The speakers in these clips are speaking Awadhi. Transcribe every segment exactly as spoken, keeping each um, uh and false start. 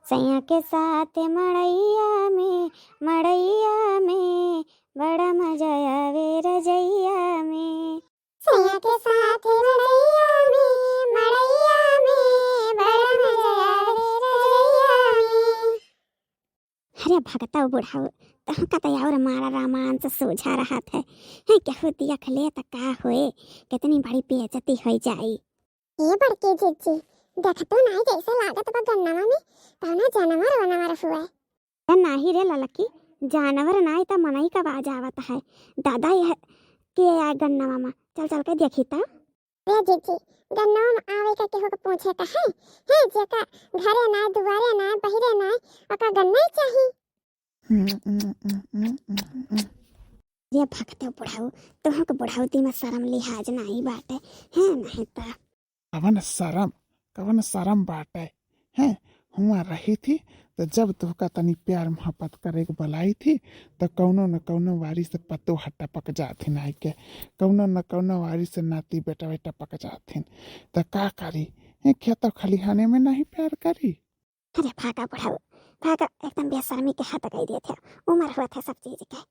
सैया के साथ मड़ैया में, मड़ैया में, बड़ा मजा आवे रजैया में। सैया के साथ मड़ैया में, मड़ैया में, बड़ा मजा आवे रजैया में। अरे भगतौ बुढ़ऊ, तोहका त और मारा रोमांस सूझा रहत है। हैं, केहू देख ले त का होए, कितनी बड़ी बेइज्जती होइ जाई। ए बड़की जिज्जी, देखतू नाई जैसे लागत बा गन्नवा में, कौनो जानवर वनवर हुए। त नाही रे ललकी, जानवर नाई त मनई का आवाज आवत है। दादा, यह के आ गन्नवा में? चल चल के देखी त। रे जिज्जी, गन्नवा में आवे का केहू के पूछे का है? है जेका घरे नाई, दुआरे नाई, बहिरे नाई, ओका गन्ना ही चाही। रे भगतौ बुढ़ऊ, तोहू के बुढ़ौती में शरम लिहाज नाई बाटे, हैं, नहीं त। कवन शरम, कवन शरम बाटे, हैं? हुआँ रही थी, त जब तोहका तनी प्यार मोहब्बत करे के बलाई थी, त कौनो न कौनो वारी से पतोह टपक जात हिन आइके, कौनो न कौनो वारी से नाती बेटवे टपक जात हिन। त का करी, हैं? खेत खलिहाने में नहीं प्यार करी। अरे भागा बुढ़ऊ, भागा, एकदम बेशर्मी के हद कइ देत है, उमर होत है सब चीज के।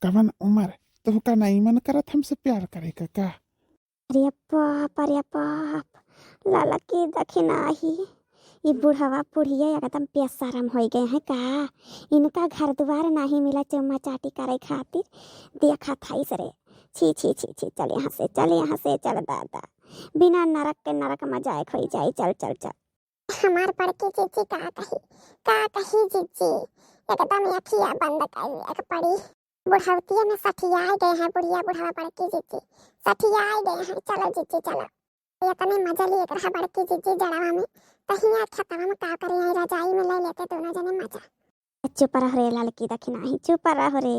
कवन उमर? तोहका नाई मन करत हमसे प्यार करे का का? अरे बाप, अरे बाप, ललकी दखिनाही, ई बुढ़वा बुढ़िया एकदम बेशरम होइ गए हैं का? इनका घर दुआर नाहीं मिला चुम्मा चाटी करे खातिर, देखत हइस रे। छी, छी, छी, छी, चल यहाँ से, चल यहाँ से, चल दादा, बिना नरक के नरक में जाए खोई जाई, चल, चल, चल। हमार बड़की जिज्जी का कही, का कही जिज्जी, एकदम अखिया बंद कर लेक पड़ी। बुढ़ौतिया में सठियाए गए हैं बुढ़िया बुढ़वा बड़की जिज्जी, सठियाए गए हैं। चलो जिज्जी चलो, इतने मजा लिए रहा बड़की जिज्जी जड़वा में, तहिया खेतवा में का करे हैं, रजाई में ले लेते दोनों जने मजा। चुप रह रे ललकी दखिनाही, चुप रह रे।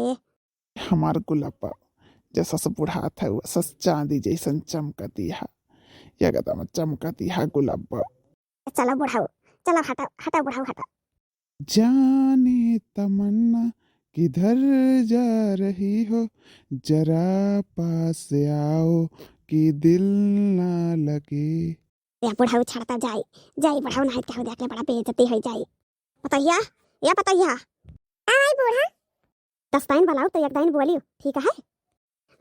हमार गुलाबा जसस बुढ़ात है, वसस चांदी जैसन चमकती है, एकदम चमकती है गुलाबा। चलो बुढ़ऊ, चलो हटा, हटा बुढ़ऊ, हटा। जाने तमन्ना किधर जा रही हो, जरा पास आओ कि दिल ना लगे। या बुढ़ऊ छड़ता जाई, जाई बुढ़ऊ, नहीं कहू देख ले बड़ा बेइज्जती होइ जाई। पतैया, या पतैया। का भाई बूढ़ा? दस दाइन बलाऊ तो एक दाइन बोलियो, ठीक है?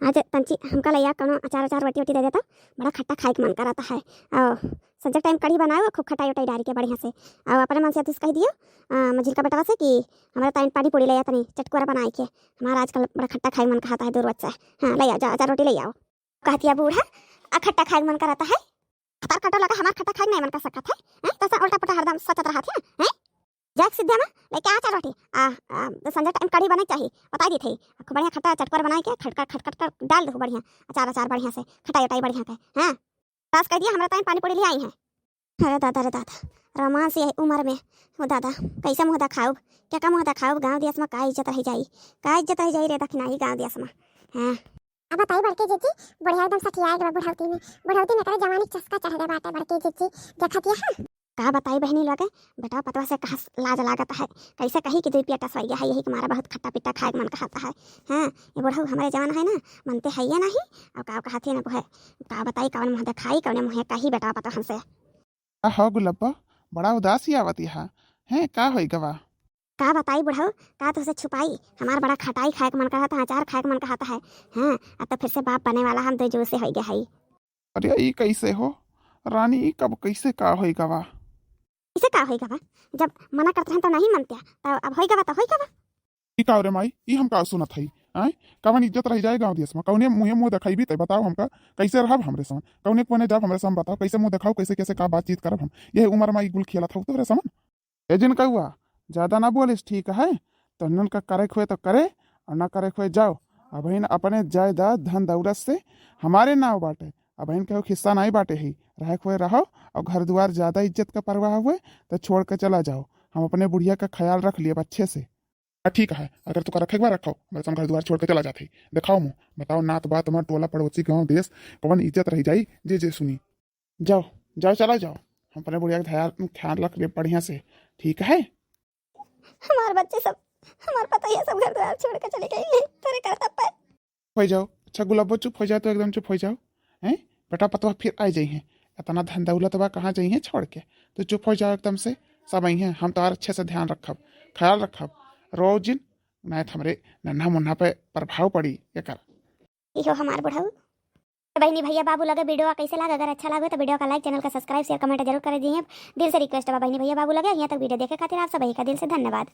आज तंची हमका लैया कौनो अचार अचार रोटी वोटी दे देता, बड़ा खट्टा खाए के मन करता है। और संजय टाइम कढ़ी बनाओ, खूब खटाई उटाई डाल के बढ़िया से। और अपने मन से तुस कह दियो, अ, मझिल का बेटवा से कि हमारा ताइन पानी पूरी लैया तनी चटकोरा बनाए के, हमारा आजकल बड़ा खट्टा खाए के मन कहता है दूर बच्चा। हाँ, लैया जा, अचार रोटी ले आओ। कहतिया बूढ़ा, आ खट्टा खाए के मन करता है? हतार काटो लगा, हमार खट्टा खाए के नहीं मन कर सकत है, हैं? तैसा उल्टा पुल्टा हरदम सोचत रहत है, हैं? जाए के सिद्धिया में लेके आ चार रोटी, आ, आ, तो संजय टाइम कढ़ी बने के चाही, बताई दी थी। खूब बढ़िया खट्टा चटकोर बनाए के खटका खटखट कर डाल दो बढ़िया, अचार अचार बढ़िया से, खटाई उटाई बढ़िया के, हैं? पास कर दिया, हमरा टाइम पानी पूरी ले आई हैं। अरे दादा, रे दादा, रोमांस यही उम्र में, ओ दादा, कैसे मुँह देखाउब, क्या का मुँह देखाउब, गाँव देश में का इज्जत रह जाई, का इज्जत रह जाई रे दखिनाही गाँव देश में, हैं? अब बताई बड़की जिज्जी, बुढ़िया एकदम सठियाए गवा बुढ़ौती में, बुढ़ौती में करे जवानी के चस्का चढ़ गए बाटे बड़की जिज्जी, देखत यह। का बताई बहनी लोग, बेटा पतवा से कहा लाज लागत है, कैसे कही कि दुई पेटा सोइया है, यही के मारा बहुत खट्टा पिट्टा खाए के मन कहता है। हाँ, ये बुढ़ऊ हमारे जवान है ना, मनते है ये नहीं, और का कहत है ना वो है, का बताई कौन मुँह देखाई, कौने मुँह कही बेटा पतवा हमसे। आहो गुलब्बा, बड़ा उदास ही आवत यहाँ, हैं का होई गवा? का बताई बुढ़ऊ, का तोहसे छुपाई, हमार बड़ा खटाई खाए के मन कहत है, अचार खाए के मन कहत है। हाँ, अब तो फिर से बाप बने वाला हम दो जोर से होई गए हई। अरे ई कैसे हो रानी, ई कब कैसे का होई गवा? कैसे का होई गवा? जब मना करत रहन तो नहीं मनत्या, तो अब होई गवा तो होई गवा। ई का रे माई, ई हम का सुनत हई? आय, कवन इज्जत रह जाए गाँव देश में? कौने मुँहे मुँह देखाई भी तय बताओ हमका, कैसे रहब हमरे समन? कौने कोने जाब हमरे समन बताओ, कैसे मुँह देखाओ, कैसे कैसे का बातचीत करब हम? यह उम्र में ई गुल खेलत हऊ तोहरे समन? ए जिनकउआ, ज्यादा ना बोलिस, ठीक है? तोहनन का करे के होए तो करे, और ना करे के होए जाओ। अबहिन अपने जायदाद धन दौलत से हमारे नाव बाटे, अबहिन केहू के हिस्सा नाई बाटे ही। रहे के होए रहो, और घर दुआर ज्यादा इज्जत का परवाह हुए तो छोड़ के चला जाओ। हम अपने बुढ़िया का ख्याल रख लिए अच्छे से। हाँ, ठीक है, अगर तोका रखे के बा रखो, हमरे सन घर दुआर छोड़ के चला जात ही। देखाओ मुँह, बताओ नात बात हमार टोला पड़ोसी गाँव देश कवन इज्जत रह जाई जे जे सुनी। जाओ, जाओ, चला जाओ। हम अपने बुढ़िया के ध्यान, ख्याल रख लेब बढ़िया से, ठीक है? हमार बच्चे सब, हमार पतोहिया सब घर द्वार छोड़ के चली गई है, तोरे करतब पे। हो जाओ, अच्छा गुलाबो, चुप हो जाओ, तो एकदम चुप हो जाओ। हैं? बेटा पतोह फिर आ जाई हैं, इतना धन दौलत बा, कहाँ जाई हैं छोड़ के? तो चुप हो जाओ एकदम से। सब अइहें, हम तोहार अच्छे से ध्यान रखब, ख्याल रखब, रो जिन, नाहीं त हमरे नन्हा मुन्हा पे प्रभाव पड़ी एकर। इहो हमार बुढ़ऊ। बहिनी भैया बाबू लगे video कैसे लागे, अगर अच्छा लागे तो video का like, channel का subscribe, share, comment जरूर कर दीजिए। दिल से request बा बहिनी भैया बाबू लगे। यहाँ तक video देखे खातिर आप सभी का दिल से धन्यवाद।